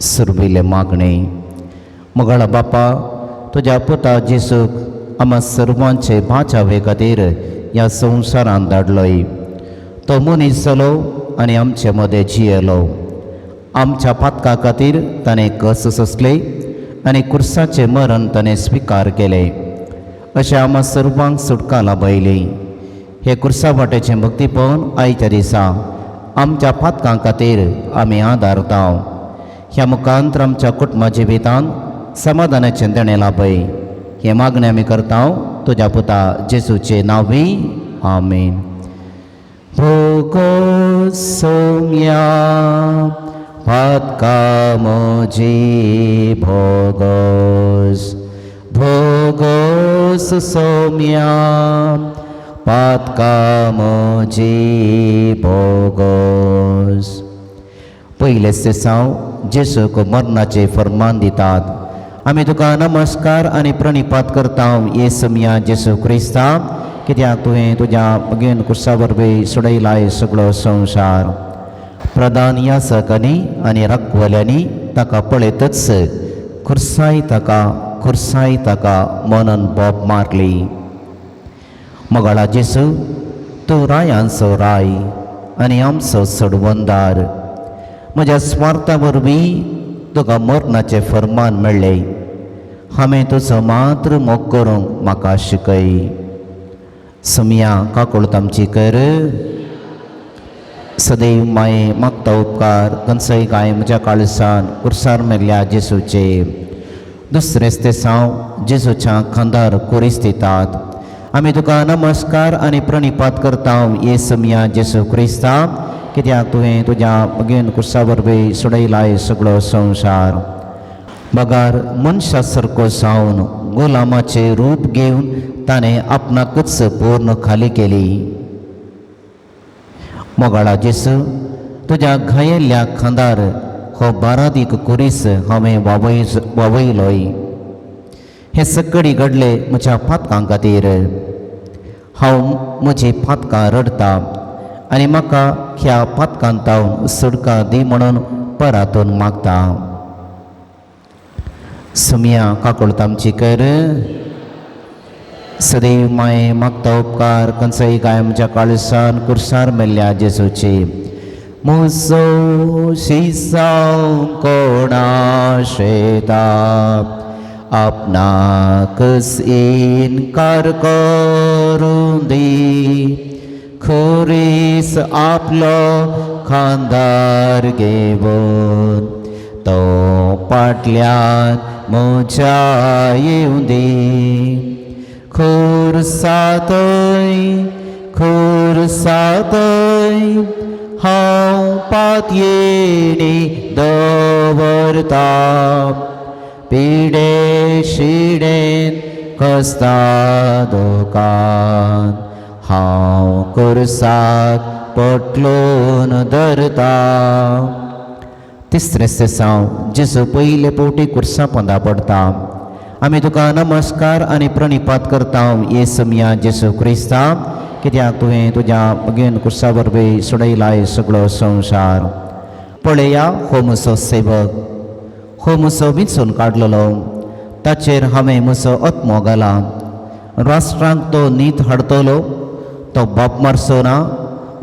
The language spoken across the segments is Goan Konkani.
सुरवेले मागणे. मोगाळा बापा, तुज्या पुता जेसूक आमा सर्वांचे बाचावे खातीर ह्या संवसारांत धाडलोय. तो मनीस जालो आनी आमचे मदें जियेलो. आमच्या पातका खातीर ताणें कस सोंसले आनी कुर्साचें मरण ताणें स्विकार केलें. अशें आमा सर्वांक सुटका लाभयली. हे कुर्सा वाटेचें भक्तीपण आयच्या दिसा आमच्या पातकां खातीर आमी आदारता. ह्या मुखांतर आमच्या कुटुंबा जिवितांत समाधानाचें देणें लाभय. हें मागणें आमी करता तुज्या पुता जेजूचे नांवी, आमेन. भोगोस सोम्या पातका म्हजी, भोगोस, भोगोस सोम्या पातका म्हजी, भोगोस. पयलें सेसांव. जेजूक मरणाचें फर्मान दितात. आमी तुका नमस्कार आनी प्रणिपात करता, येसमिया जेजू क्रिस्ता, कित्याक तुवें तुज्या भगेन कुर्सा वरवीं सोडयलाय सगळो संवसार. प्रधान यासकांनी आनी राखवल्यांनी ताका पळयतच "खुर्साय ताका, खुर्साय ताका" म्हणून बोब मारली. मोगाळा जेसू, तूं रायांचो राय आनी आमचो सोडवंदार. म्हज्या स्वार्था वरवीं तुका मरणाचें फर्मान मेळ्ळें. हांवें तुजो मात्र मोग करूंक म्हाका शिकय. सुमिया, काकुळट आमची कर. सदैव माये, मागता उपकार खंयचोय गाय म्हज्या काळसान कुर्सार मेल्ल्या जेसूचे. दुसरें तेसांव. जेजूच्या खांदार कुरीस दितात. आमी तुका नमस्कार आनी प्रणिपात करता, येसमिया जेजू क्रिस्ता, कित्याक तुवें तुज्या भगेन कुर्सा वरवीं सोडयलाय सगळो संवसार. बगार मनशा सारको जावन गुलामाचें रूप घेवन ताणें आपणाकच पूर्ण खाली केली. मोगाळा जेसू, तुज्या घायेल्ल्या खांदार हो बारादीक कुरीस हांवें वावयलोय. हें सकडी घडलें म्हज्या पातकां खातीर. हांव म्हजी पातकां रडटा आनी म्हाका ह्या पातकांतावन सुटका दी म्हणून परातून मागता. सुमिया, काकुळट आमची कर. सदैव माये, मागता उपकार खंयचोय गाय म्हज्या काळसान कुर्सार मेल्ल्या जेजूची. मुजो शिसांव कोणा शेता, आपणाकच इनकार करूं दी, खुरीस आपलो खांदार घेवन तो पाटल्यान म्हज्या येवं दी. खुर्सातय, खुर्सातय हांव पातयेणी दवरता, पिडे शिडेन कसता दुकान हांव कुर्साक पटलून धरता. तिसरें सेसांव. जेजू पयले फावटी कुर्सा पोंदा पडता. आमी तुका नमस्कार आनी प्रणिपात करता, येसमिया जेजू क्रिस्ता, कित्याक तुवें तुज्या भगेन कुर्सा वरवीं सोडयलाय सगळो संवसार. पळया, हो म्हजो सेवक, हो म्हजो विंचून काडलेलो, ताचेर हांवें म्हजो आत्मो घाला. राष्ट्रांक तो नीत हाडटलो. तो बाप मारचो ना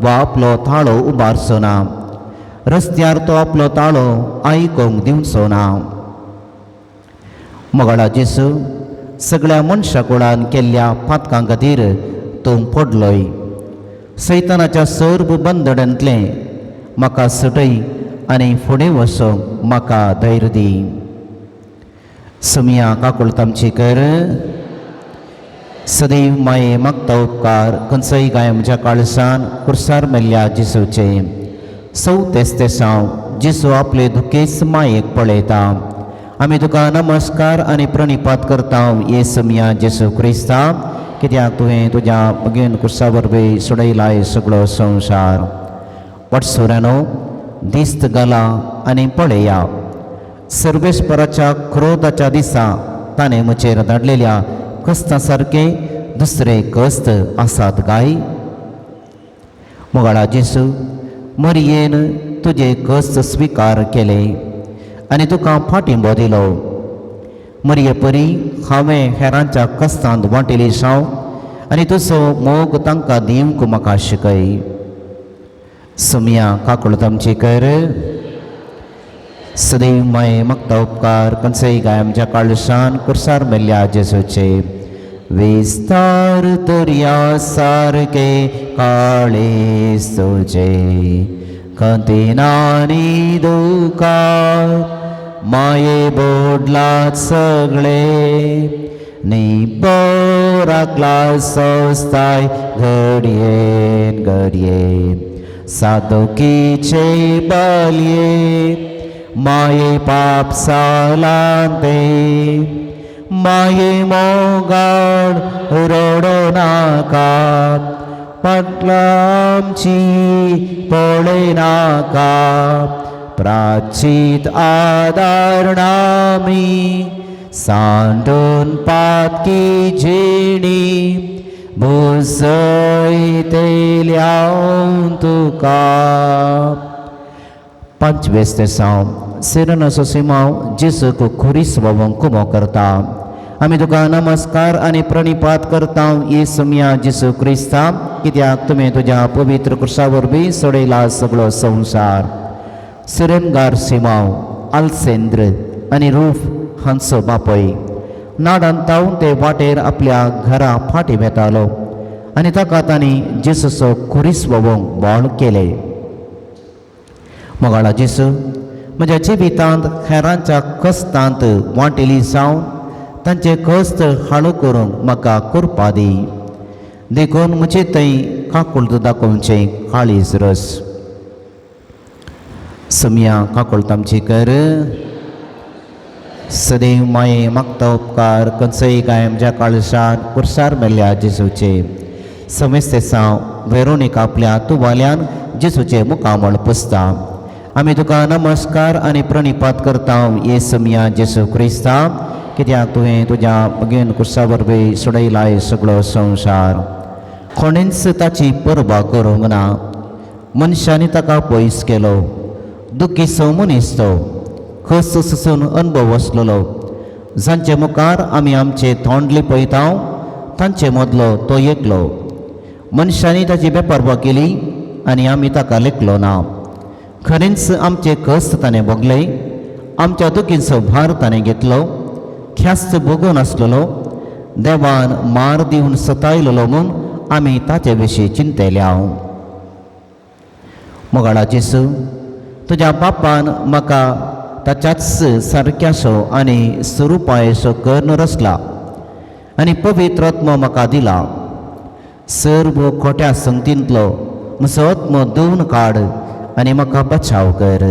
वा आपलो ताळो उबारचो ना. रस्त्यार तो आपलो ताळो आयकूंक दिवचो ना. मोगाळा जेसू, सगळ्या मनशा कुळान केल्ल्या पातकां खातीर तूं पडलोय. सैतानाच्या सर्व बंदडांतलें म्हाका सुटय आनी फुडें वचूंक म्हाका धैर्य दी. सुमिया, काकुळट आमची कर. सदैव माये, मागता उपकार खंयचोय गाय म्हज्या काळसान कुर्सार मेल्ल्या जेजूचे. चवथें तेसांव. जेजू आपले दुखेस्त मायेक पळयता. आमी तुका नमस्कार आनी प्रणिपात करता, येसमिया जेजू क्रिस्ता, कित्याक तुवें तुज्या भगेन कुर्सा वरवीं सोडयलाय सगळो संवसार. वाटसुऱ्यानो, दिस्त घाला आनी पळया, सर्वेस्पराच्या क्रोधाच्या दिसा ताणें म्हजेर धाडलेल्या कस्ता सारके दुसरे कस्त आसात काय? मोगाळा जेसू, मरियेन तुजे कस्त स्विकार केले आनी तुका फाटिंबो दिलो. मरये परी हांवें हेरांच्या कस्तांत वांटेली जावं आनी तुजो मोग तांकां दिवंक म्हाका शिकय. सुमया काकुळट आमची कर. सदैव माये मागता उपकार कंसय गाय आमच्या काळशान कुर्सार मेल्ल्या जेजूचे. विस्तार दर्या सारके काळेज तुजे, खंतिनानी दुखार माये बोडलात सगळे, निबराकला संस्थाय घडयेन घडये सातोकीचे बालये, माये पाप सालांते, माये मोगाड रडो नाका, पाटलामची पळय नाका, प्राचीत आदारणामी सांडून पातकी जिणी भुजयतेल्या तुका. पांचवें तेसांव सिरनसो सिमांव जेजूक खुरीस बाबूंक कुमो करता. आमी तुका नमस्कार आनी प्रणिपात करता येसुमिया जेजू क्रिस्ता, कित्याक तुवें तुज्या पवित्र क्रुसा वरवीं सोडयला सगळो संवसार. सिरनगार सिमांव आलसेंद्र आनी रूफ हांचो बापय नाडान तावन ते वाटेर आपल्या घरा फाटीं वेतालो आनी ताका तांणी जेजूचो खुरीस बाबूंक बोळ केले. मोगाळा जेजू, म्हज्या जिवितांत हेरांच्या कस्तांत वांटेली जावन तांचे कस्त हाळू करूंक म्हाका कृपा दी. देखून म्हजे थंय काकुळट दाखोवचें काळीज रस. समिया काकुळट आमची कर. सदैव माये मागता उपकार खंयचोय गाय म्हज्या काळशान कुर्सार मेल्ल्या जेजूचे. समेस्तेसांव वेरोनिका आपल्या तुवाल्यान जेजूचें मुखामळ पुसता. आमी तुका नमस्कार आनी प्रणिपात करता येसमिया जेजू क्रिस्ता, कित्याक तुवें तुज्या भगेन कुर्सा वरवीं सोडयलाय सगळो संवसार. कोणेंच ताची परबा करूंक ना, मनशांनी ताका पयस केलो. दुखीचो मनीस तो, खस ससून अनुभव आसलेलो. जांचे मुखार आमी आमचे तोंड लिपयता तांचे मदलो तो एकलो. मनशांनी ताची बेपर्वा केली आनी आमी ताका लेखलो ना. खरेंच आमचे कश्ट ताणें भोगले, आमच्या दुखीचो भार ताणें घेतलो. ख्यास्त भोगून आसलेलो, देवान मार दिवन सतायलेलो म्हूण आमी ताचे विशीं चिंतल्या. मोगाळा जेसू, तुज्या बापान म्हाका ताच्याच सारक्यासो आनी स्वरुपायसो कर्ण रचला आनी पवित्र आत्मो म्हाका दिला. सर्व खोट्या संगतींतलो म्हजो आत्मो धुवन काड आनी म्हाका बचाव कर.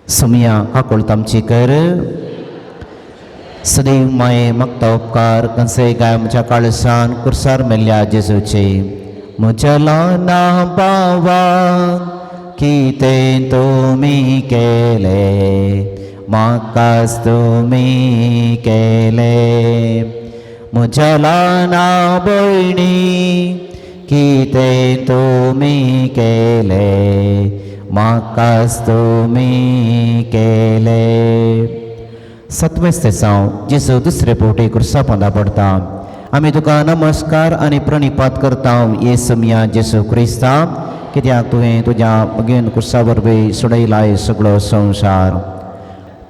सुमया काकुळट आमची कर. सदैव माये मागता उपकार कंसय गाय म्हज्या काळसान कुर्सार मेल्ल्या जेजूचे. म्हज्या ल्हाना भावा कितें तुमी केले, म्हाकाच तुमी केले. म्हज्या ल्हाना भयणी कितें तुमी केले, म्हाकाच तुमी केले. सतवें तेसांव जेजू दुसरे फावटी कुर्सा पोंदा पडता. आमी तुका नमस्कार आनी प्रणिपात करता येसमिया जेजू क्रिस्ता, कित्याक तुवें तुज्या भगेन कुर्सा वरवीं सोडयलाय सगळो संवसार.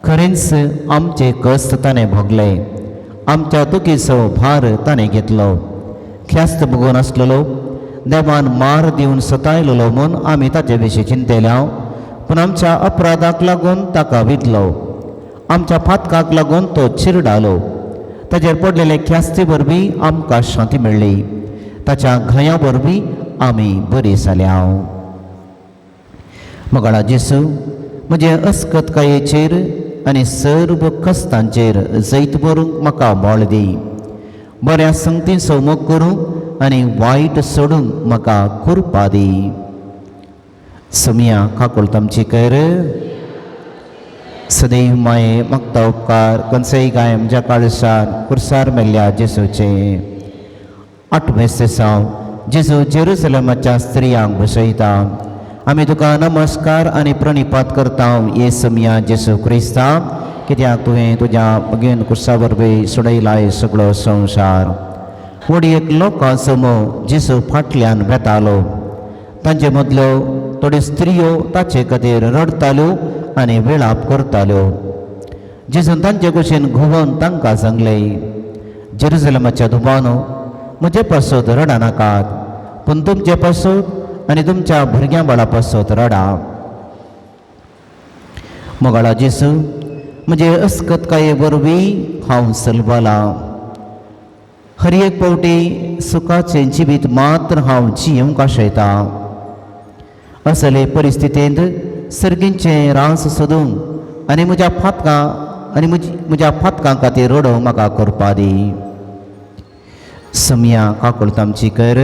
खरेंच आमचे कश्ट ताणें भोगले, आमच्या दुखीचो भार ताणें घेतलो. ख्यास्त भोगून आसलेलो, देवान मार दिवन सतायलेलो म्हूण आमी ताचे विशीं चिंतल्या. पूण आमच्या अपराधाक लागून ताका वितलो, आमच्या पातकाक लागून तो चिरडालो. ताचेर पडलेले ख्यास्ती वरवीं आमकां शांती मेळ्ळी, ताच्या घाया वरवीं आमी बरी जाल्या. मोगाळा जेसू, म्हजे अस्कतकायेचेर आनी सर्व कस्तांचेर जैत व्हरूंक म्हाका बळ दी. बऱ्या संगतीचो मोग करूंक आनी वायट सोडूंक म्हाका कृपा दी. सुमया काकुळट आमची कर. सदैव माये मागता उपकार कंसय गाय म्हज्या काळसान कुर्सार मेल्ल्या जेजूचे. आठवें तेसांव जेजू जेरुसलमाच्या स्त्रियांक बसयता. आमी तुका नमस्कार आनी प्रणिपात करता येसुमिया जेसू क्रिस्ता, कित्याक तुवें तुज्या भगेन कुर्सा वरवीं सोडयलाय सगळो संवसार. व्हड एक लोकां समूह जेसू फाटल्यान वेतालो. तांचे मदल्यो थोड्यो स्त्रियो ताचे खातीर रडटाल्यो आनी विळाप करताल्यो. जेजून तांचे कुशीन घुंवोन तांकां सांगलें, जेरुजलमाच्या धुवानो, म्हजे पासत रडनाकात, पूण तुमचे पासत आनी तुमच्या भुरग्यां बाळा पासत रडा. मोगाळा जेसू, म्हजे अस्कतकाये वरवीं हांव सलवालां. हर एक फावटी सुखाचें जिवीत मात्र हांव जियेवंक आशयतां. असले परिस्थितींत सर्गींचें रास सोदूंक आनी म्हज्या फातकां आनी म्हज्या फातकां खातीर रडोवंक म्हाका करपा दी. समया काकुळट आमची कर.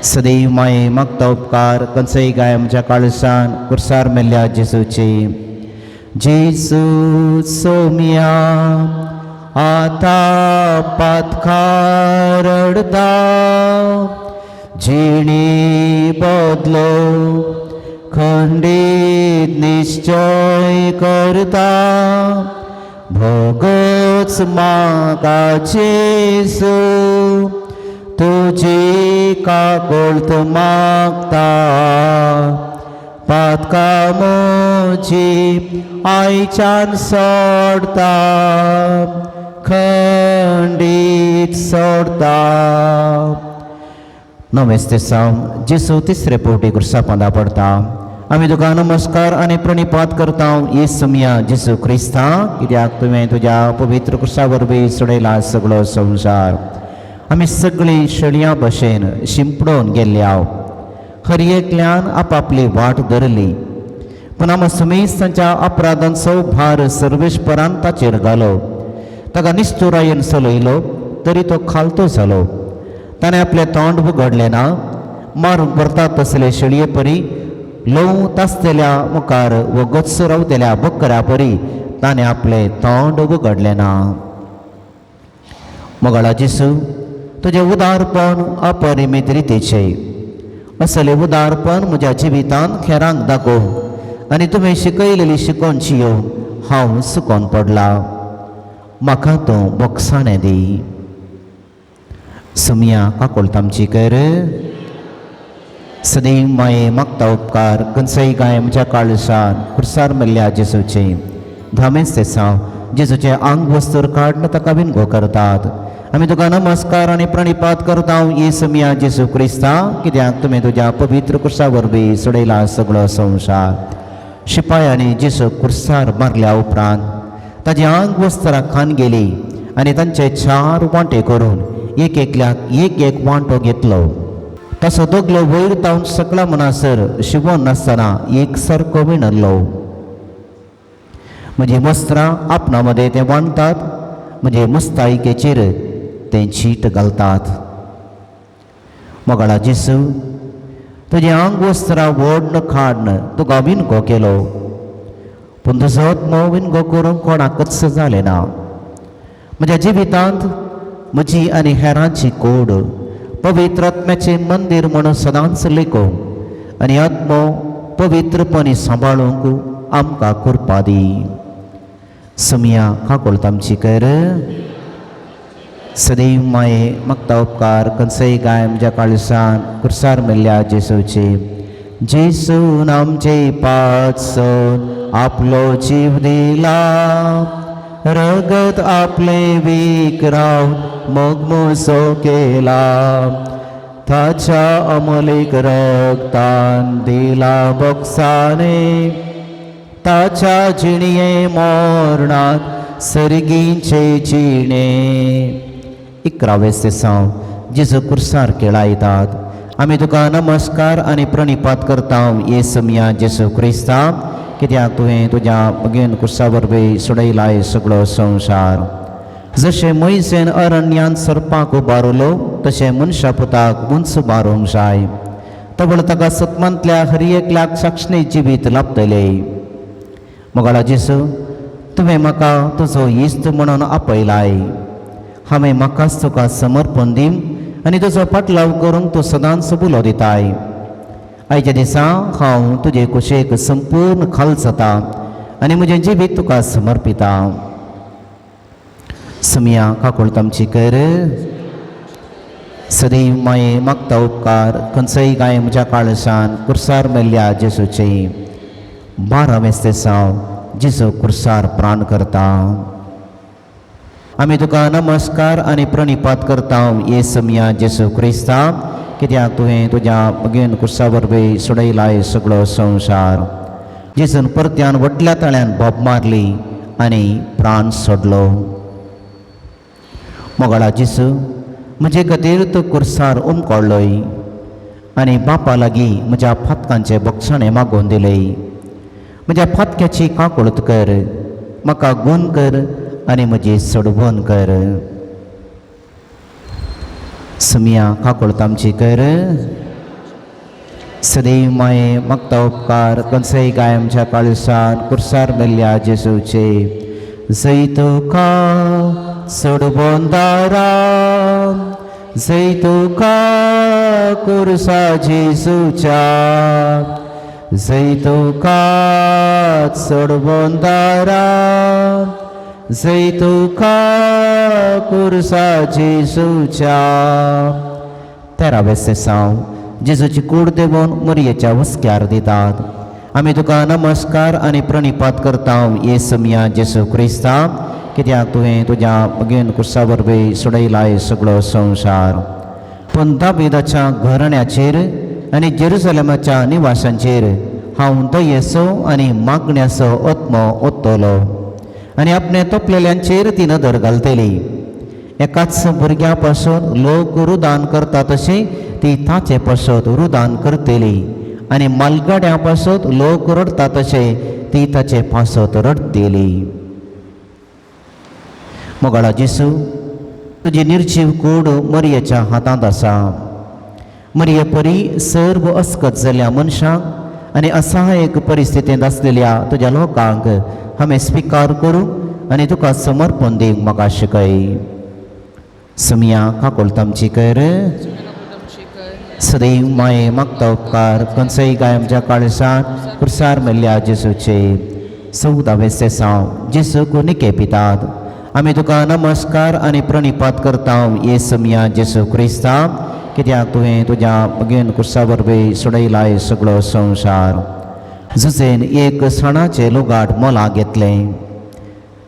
सदैव माये मागता उपकार खंयचेय गाय आमच्या काळसान कुर्सार मेल्ल्या जेजूचे. जेजू सोम्या आतां पातकार रडता, जिणी बदलो खंडीत निश्चय करता, भोगच म्हाका जेजू तुजी काकुळट मागता, पातकां म्हजी आयच्यान सोडता, खंडीत सोडता. नमस्ते साव जेसू तिसरे फावटी कुर्सा पोंदा पडता. आमी तुका नमस्कार आनी प्रणिपात करता येसुमिया जेसू क्रिस्ता, कित्याक तुवें तुज्या पवित्र कुर्सा वरवीं सोडयला सगळो संवसार. आमी सगळीं शेळयां भशेन शिंपडून गेल्ल्या, हर एकल्यान आपापली वाट धरली, पूण आमी समेस्त तांच्या अपराधांचो भार सर्वेस्परान ताचेर घालो. ताका निश्चुरायेन चलयलो तरी तो खालतो जालो. ताणें आपलें तोंड उगडलें ना. मारूंक व्हरतात तसले शेळये परी, ल्हव तासतल्या मुखार वगच रावतल्या बकऱ्या परी ताणें आपलें तोंड उगडलें ना. मोगाळा जेसू, तुजें उदारपण अपरिमीत रितीचें. असलें उदारपण म्हज्या जिवितांत हेरांक दाखोवंक आनी तुवें शिकयलेली शिकोवन जियोवंक हांव सुकोन पडला. म्हाका तूं बोगसाणें दी. सुमया काकुळट आमची कर. सदैव माये मागता उपकार खंयचेय गाय म्हज्या काळसान कुर्सार मेल्ल्या जेजूचे. धामेच ते साव जेजूचें आंग वस्तूर काडून ताका विनगो करतात. आमी तुका नमस्कार आनी प्रणिपात करता येसुमिया जेजू क्रिस्ता, कित्याक तुवें तुज्या पवित्र कुर्सा वरवीं सोडयला सगळो संवसार. शिपायांनी जेजू कुर्सार मारल्या उपरांत ताजी आंग वस्त्रां खान गेली आनी तांचे चार वांटे करून एक एकल्याक एक एक वांटो घेतलो. तसो दोगलो वयर तावन सकला म्हणसर शिवोन नासतना एक सारको विणल्लो. म्हजी वस्त्रां आपणा मदें ते वांटतात, म्हजे मुस्तायकेचेर ते चीट घालतात. मोगाळा जेसू, तुजें आंग वस्त्रां ओडन काडन तुका विनगो केलो, पूण तुजो आत्मो विनगो करूंक कोणाकच जालें ना. म्हज्या जिवितांत म्हजी आनी हेरांची कोड पवित्र आत्म्याचें मंदीर म्हणून सदांच लेखूंक आनी आत्मो पवित्रपणी सांबाळूंक आमकां कृपा दी. सुमया काकुळट आमची कर. सदैव माये मागता उपकार खंयचेय गाय म्हज्या काळसान कुर्सार मेल्ल्या जेसूचे. जेसून आमचे पासून आपलो जीव दिला, रगत आपले विकरावन मोगमोसो केला, ताच्या अमोलीक रगतान दिला बोगसाने, ताच्या जिणये मोरणात सर्गींचे जिणे. 11वें साव जेजू कुर्सार केळायतात. आमी तुका नमस्कार आनी प्रणिपात करता येसुमिया जेजू क्रिस्ता, कित्याक तुवें तुज्या भगेन कुर्सा वरवीं सोडयलाय सगळो संवसार. जशें मोयसेन अरण्यांत सर्पाक उबारलो तशें मनशा पुताक उंच उबारूंक जाय. तवळ ताका सतमांतल्या हर एकल्याक साक्षणी जिवीत लाभतले. मोगाळा जेसू, तुवें म्हाका तुजो इश्ट म्हणून आपयलाय. हांवें म्हाकाच तुका समर्पण दिवन आनी तुजो पाटलाव करूंक तूं सदांच उलो दिताय. आयच्या दिसा हांव तुजे कुशेक संपूर्ण खाल जाता आनी म्हजें जिवीत तुका समर्पिता. समिया काकुळट आमची कर. सदैव माये मागता उपकार खंयचोय गाय म्हज्या काळसान कुर्सार मेल्ल्या जेजूचे. 12वें तेसांव जेजू कुर्सार प्राण करता. आमी तुका नमस्कार आनी प्रणिपात करता येसमिया जेजू क्रिस्ता, कित्याक तुवें तुज्या भगेन कुर्सा वरवीं सोडयलाय सगळो संवसार. जेजून परत्यान व्हडल्या ताळ्यान बोब मारली आनी प्राण सोडलो. मोगाळा जेजू, म्हजे खातीर तूं कुर्सार उमकळ्ळोय आनी बापा लागीं म्हज्या फातकांचें बक्षाणें मागोवन दिलें. म्हज्या फातक्याची काकुळट कर, म्हाका गूण कर आनी म्हजी सोडवण कर. समिया काकुळट आमची कर. सदैव माये मागता उपकार खंयचोय गाय आमच्या काळसान कुर्सार मेल्ल्या जेजूचे. जय तुका सोडबोंदारा, जय तुका कुर्सा जेजूच्या, जय तुका सोडबोंदारा, जय तुका कुर्सा जेजूच्या. 13वें सेसांव जेजूची कूड देवून मरयेच्या हुस्क्यार दितात. आमी तुका नमस्कार आनी प्रणिपात करता येसमिया जेजू क्रिस्ता, कित्याक तुवें तुज्या भगेन कुर्सा वरवीं सोडयलाय सगळो संवसार. पूण दाविदाच्या घराण्याचेर आनी जेरुसलेमाच्या निवासांचेर हांव दयेचो आनी मागण्याचो आत्मो ओत्तलो आनी आपणे तोपलेल्यांचेर ती नदर घालतली. एकाच भुरग्या पासून लोक रुदान करता तशी ती ताचे पासत रुदान करतली आनी मालगाड्यां पासत लोक रडटा तशे ती ताचे पासत रडटली. मोगाळा जेसू, तुजी निर्जीव कूड मरयेच्या हातांत आसा. मरये परी सर्व अस्कत जाल्ल्या मनशांक आनी असहायक परिस्थितींत आसलेल्या तुज्या लोकांक हांवें स्विकार करूंक आनी तुका समर्पण दिवंक म्हाका शिकय. समिया काकुळट आमची कर. सदैव माये मागता उपकार खंयचोय गाय आमच्या काळसान कुर्सार मेल्ल्या जेजूचे. 14वें सेसांव जेजूक निके पितात. आमी तुका नमस्कार आनी प्रणिपात करता येसमिया जेजू क्रिस्ता, कित्याक तुवें तुज्या भगेन कुर्सा वरवीं सोडयलाय सगळो संवसार. जुजेन एक सणाचें लुगाट मोला घेतलें.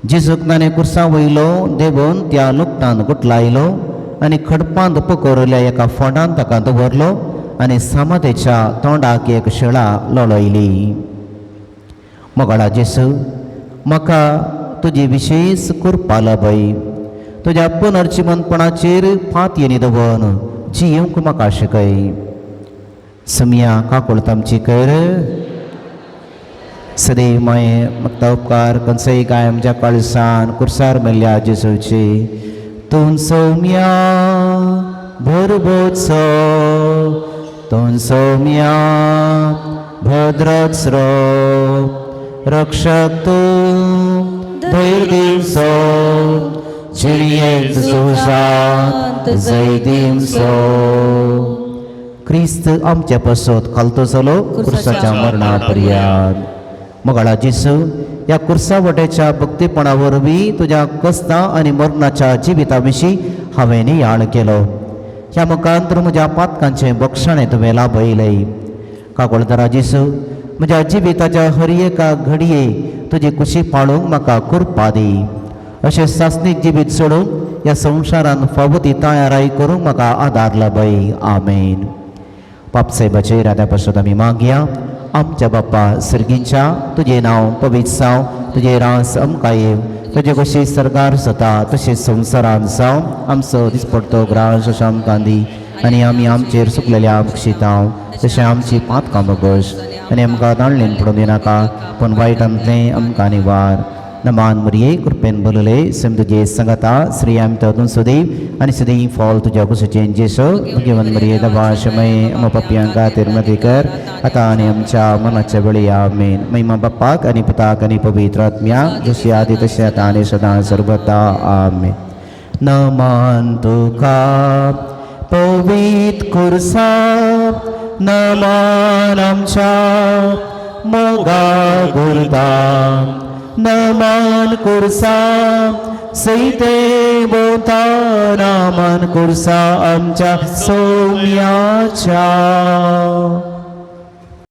जेजूक ताणें कुर्सा वयलो देंवोवन त्या लुगटान गुटलायलो आनी खडपांत पकरल्या एका फोंडान ताका दवरलो आनी समाधेच्या तोंडाक एक शिळा लोळयली. मोगाळा जेसू, म्हाका तुजी विशेश कृपा लाभय. तुज्या पुनर्जिवंतपणाचेर फातयेनी दवर जियेवंक म्हाका शिकय. समिया काकुळट आमची कर. सदैव माये मागता उपकार खंयचोय गाय आमच्या काळसान कुर्सार मेल्ल्या जेजूची. तूं सौम्या भरभोचो, तूं सौम्या भद्रस्रो, रक्षक तूं धैर्य दिवचो, जिणयेंत सुशांत जय दिवचो. क्रिस्त आमचे पासत खालतो जालो कुर्साच्या मरणा पर्यंत. मोगाळा जेसू, ह्या कुर्सा वटेच्या भक्तीपणा वरवीं तुज्या कस्ता आनी मरणाच्या जिविता विशीं हांवें नियाळ केलो. ह्या मुखांतर म्हज्या पातकांचें बक्षाणें तुवें लाभयलें. काकोळदारा जेसू, म्हज्या जिविताच्या हर एका घडये तुजी कुशी पाळूंक म्हाका कृपा दी. अशें सासणीक जिवीत सोडूंक ह्या संवसारान फावो ती तयाराय करूंक म्हाका आदार लाभय. आमेन. बापसाहेबाचे इराद्या पासून आमी मागया. आमच्या बाप्पा सर्गींच्या, तुजें नांव पवित्र जावं, तुजें रास आमकां येवं, तुजे कशी सरकार जाता तशें संवसारान जावं. आमचो दिसपडतो ग्रास आमकां दी आनी आमी आमचेर चुकलेल्या बक्षितांव तशें आमची पातकां बगस आनी आमकां दाळणेन पडून दिनाका, पूण वायटांतलें आमकां निवार. नमान मरिये, कृपेन भरलेले, सम तुजे संगता, स्त्रियां भितर सुदैव आनी सदैव फॉल तुज्या कुशीचें जेसू. भगवान मरिये, दबा शमय आम पापयां खातीर मदत कर, आतां आनी आमच्या मनाच्या वेळी. आमेन. महिमा बाप्पाक आनी पुताक आनी पवित्र आत्म्याक, जशी आदी तशी आतां आनी सदां सर्वता. आमेन. नमान तुका पवित्र कुर्सा. नमन आमच्या मोगा गुरदा नमन कुर्सा सैते बोता नमन कुर्सा आमच्या सोम्याच्या.